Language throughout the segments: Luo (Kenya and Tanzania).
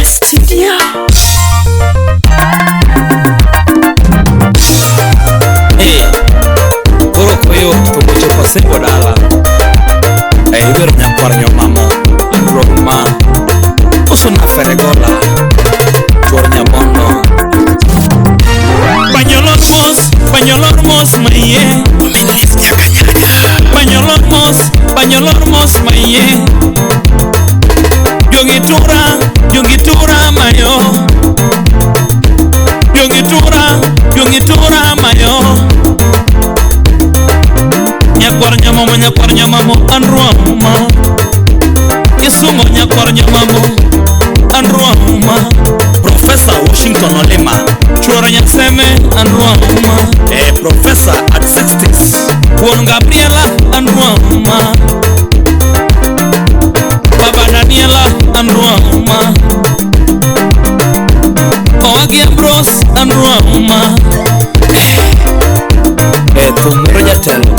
Studio. Hey, koro koyo to mochopo Asembo dala. Hey, iwero nyakwar nyomamo Andro ma Usuna Feregola Chuor Nyabondo. Banyolor mos, banyolor mos maiye. Banyolor mos, banyolor mos maiye. Jongitura, jongitura mayo. Jongitura, jongitura mayo. Nyakwar nyamamo, nyakwar nyamamo, Andro ma. Isungo nyakwar nyamamo, Andro ma. Professor Washington Olima. Chuoro Nyaseme, Andro ma. Professor at 60s. Wuon Gabriela, Andro ma. Baba Daniela, Andro ma. Owagi Ambrose, Andro ma. Thum moro jatelo.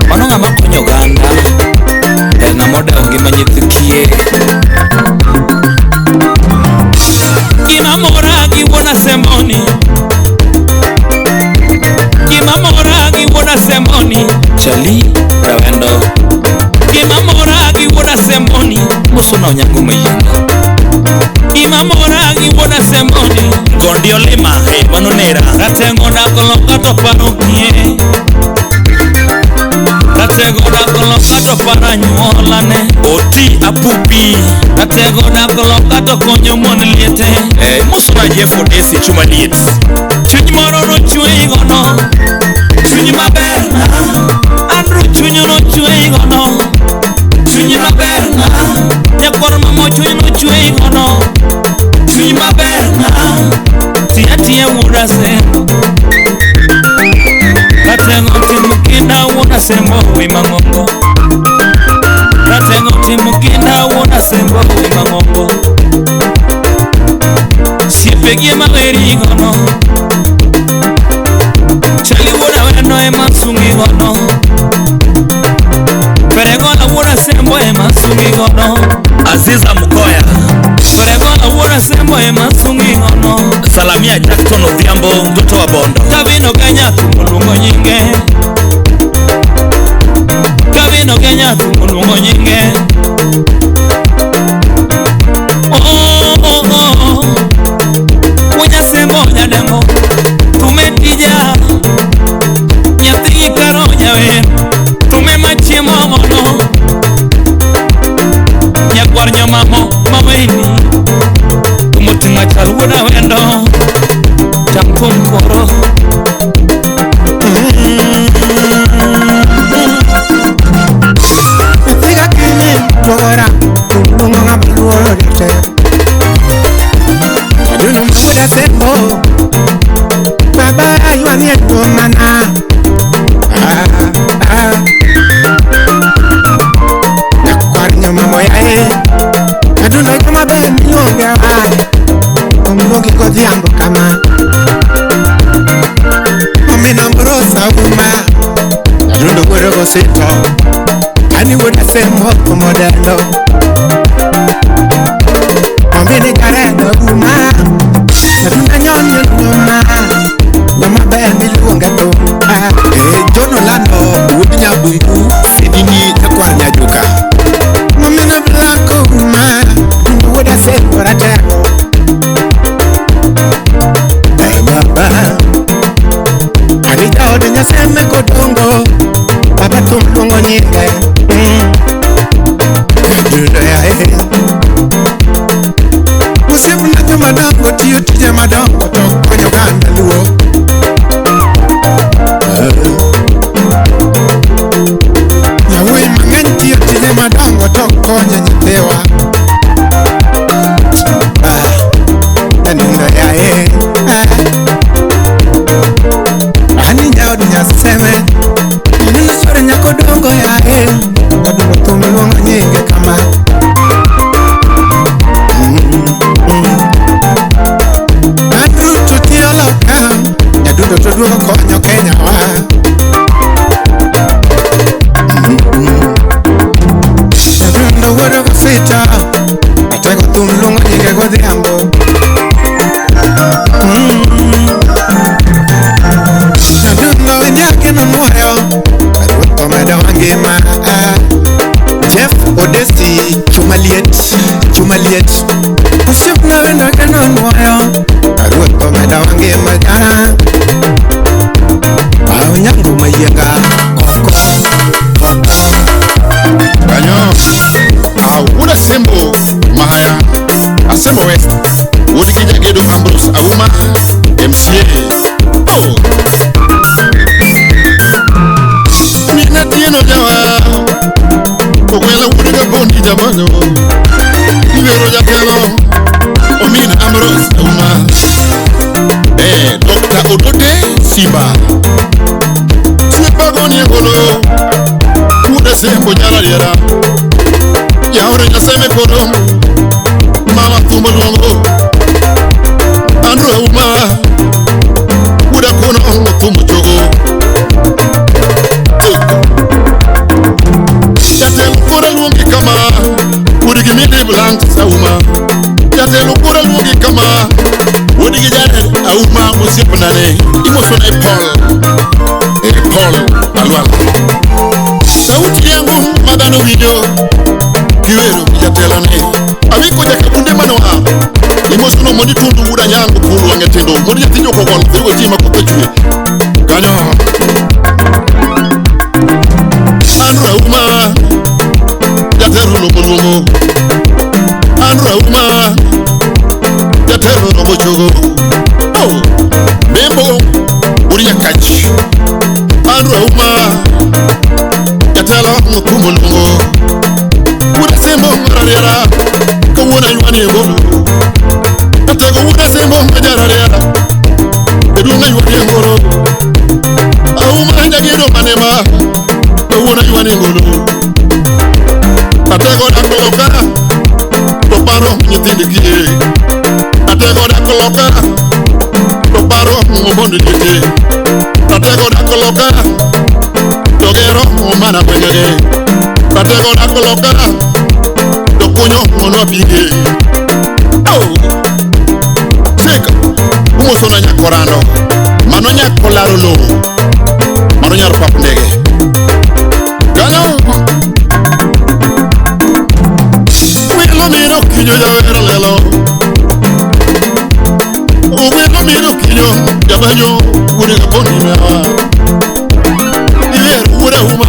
Mano ng'ama konyo oganda. Ng'ama odewo ngima nyithi kiye. Gima mora gi wuon Asemboni. Gima mora gi wuon Asemboni. Chali Rawendo. Gima mora gi wuon Asemboni. Musuna Onyango Mayienga. Gima mora gi wuon Asemboni. Gondi Olima, mano nera. Rateng'o dak loka to paro kie. Ratego dak loka to paro anyuolane. Oti Apupi. Ratego dak loka to konyo mon liete. Musuna Jeff Odesi chuma liet. Chuny moro nochwe gono. Chuny maber na. Andrew chuny nochwe gono. Chuny maber na. Nyakwar mamo chuny nochwe gono. Chuny maber na. Tia tia wuod Asembo. Rateng'o timo kinda wuod Asembo wi mang'ongo. Rateng'o timo kinda wuod Asembo wi mang'ongo. Siepegi ema weri gono. Chali wuod Awendo ema sungi gono. Feregola wuod Asembo ema sungi gono. Aziza Mukoya. Feregola wuod Asembo ema sungi gono. Salamia Jackson Odhiambo mtoto wa Bondo. Kavino Kenya tumuluongo nyinge. Kavino Kenya tumuluongo nyinge. Oh oh oh. Wuod Asembo nyadengo. Tume tija. Nyathi karo nyawer. Tume machiemo gono. Nyakwar nyomamo maweni. Tumoting'o chal wuod Awendo. Cham kuom koro. Nyathi kinyi luora, luongo ng'ama luoro jatelo. Aduno ma wuod Asembo, baba aywanie ngimana. Ah, ah. Nyakwar nyomamo yaye, aduno joma ber miluonge aye, thum luongi godhiambo kama. Omina Ambrosa uma, adundo wuod Gosito, ani wuod Asembo thum odendo. Omini Jaredo uma, adundo nyonyo nyoma, joma ber miluonge thum. Ah. John Olando wuod Nyabungu, Sidini nyakwar Nyajuka. Omina Blanco uma, adundo wuod Asembo ratego. Hey baba, ani jaod Nyaseme kodongo, baba thum luongo nyinge. Adundo yaye. Osiepna jomadongo tiyo tije madongo to konyo oganda luo. Yawuoyi mang'eny tiyo tije madongo to konyo nyithiwa. Ah, adundo yaye. Ah. Ani jaod Nyaseme, mineno chwore nyako dongo yaye. Adundo thum luongo nyinge kama. Andrew to Aluongo nyinge godhiambo. Nyadundo wendiake nonuoyo. Ruoth omedowa ngima. Jeff Odesi chumaliet, chumaliet. Osiepna wendake nonuoyo. Ruoth omedowa ngima. Onyango mayienga koko koko. Kanyo Awuoda Sembo Mahaya Asembo West wuod gi Jagedo Ambrose Auma MCA. Oh. Mina Tieno jawa Ogwela wuod Gabondi jamanyo Iwero jatelo Omina Ambrose Auma. Dr. Odote Simba Siepago ni ngolo Wuod Asembo nyarariera Yaore Nyaseme kodo Mama thumbo luongo Andrew Auma Wuod Akono thumbo chogo. Jatelo koro luongi kama Wuod gi Midi Blank Auma. Jatelo koro luongi kama Wuod gi Jared Auma osiepna ne imosona e Paul. Paul Alwala. Sauti yangu madhano winjo kiwero jatelo ne awiko jakabunde manoa imosono mondi tundu wuod Anyango pur wang'e tindo mondi nyathi jokogol dhigo chi ma koth ochwe kanyo. Andrew Auma jatelo no moluongo. Andrew Auma jatelo no mochogo. Oh, Membo wuod Nyakach. Andrew Auma jatelo no thumo luongo. Wuod Asembo marariera kawuono aywani e ngolo. Atego wuod Asembo majarariera jaduong' aywani e ngolo. Auma jagedo manema kawuono aywani e ngolo. Atego dak loka to paro nyithind kiye. Atego dak loka to paro mondo liete. Atego dak loka to gero mana gwengege. Atego dak loka to kunyo mono apige. Oh, seka umosona nyakorando mano nyakolaro lowo mano nyar pap ndege kanyo. Wilo miro kinyo jawer lelo. Wilo miro kinyo jabanyo wuod Gabondi mewa. Iwer wuod Auma.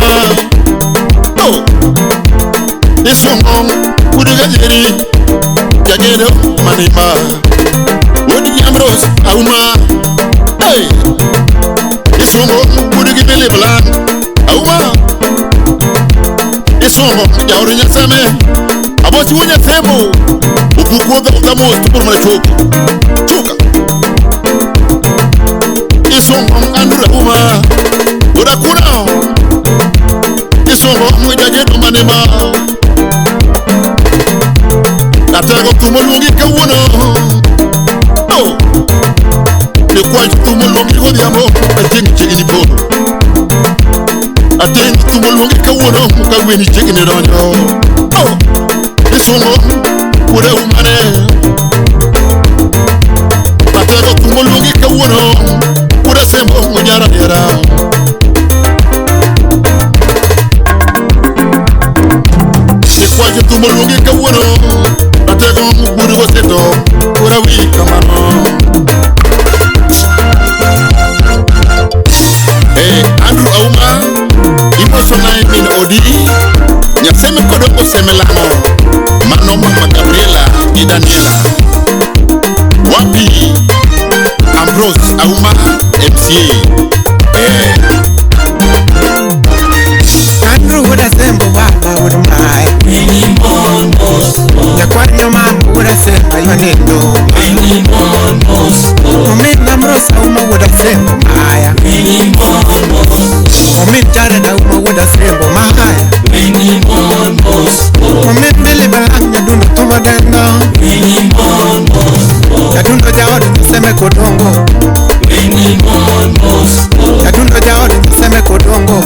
Oh, isungo wuod Gajeri jagedo manima wuod Ambrose Auma. Hey, isungo wuod gi Billy Blank Auma. Isungo jaor Nyaseme abochi wuod Nyasembo obukuodho dhamos to mana chopo chuka. Isungo Andrew Auma wuod Akuna. Isungo jagedo manima. Atego thumo luongi kawuono. Oh, Nikwach thumo luongi godhiambo achieng' chiegni podho. Achieng' thumo luongi kawuono ka gwen chiegni donjo. Oh, isungo wuod Auma ne. Atego thumo luongi kawuono wuod Asembo nyaradiera. Nikwach thumo luongi kawuono atego wuod Goseto kora wi kamano. Andrew Auma imosona min odi Nyaseme kodongo semelamo mano mama Gabriela gi Daniela. Wapi Ambrose Auma MCA. Andrew wuod Asembo baba wuod Mae. Jakwanyo mama wuod Asembo aywa nindo. Omin Ambrose Auma wuod Asembo maya. Omin Jared Auma wuod Asembo maya. Omin Billy Balang nyadundo thumo dendo. Nyadundo jaod Nyaseme kodongo. Nyadundo jaod Nyaseme kodongo.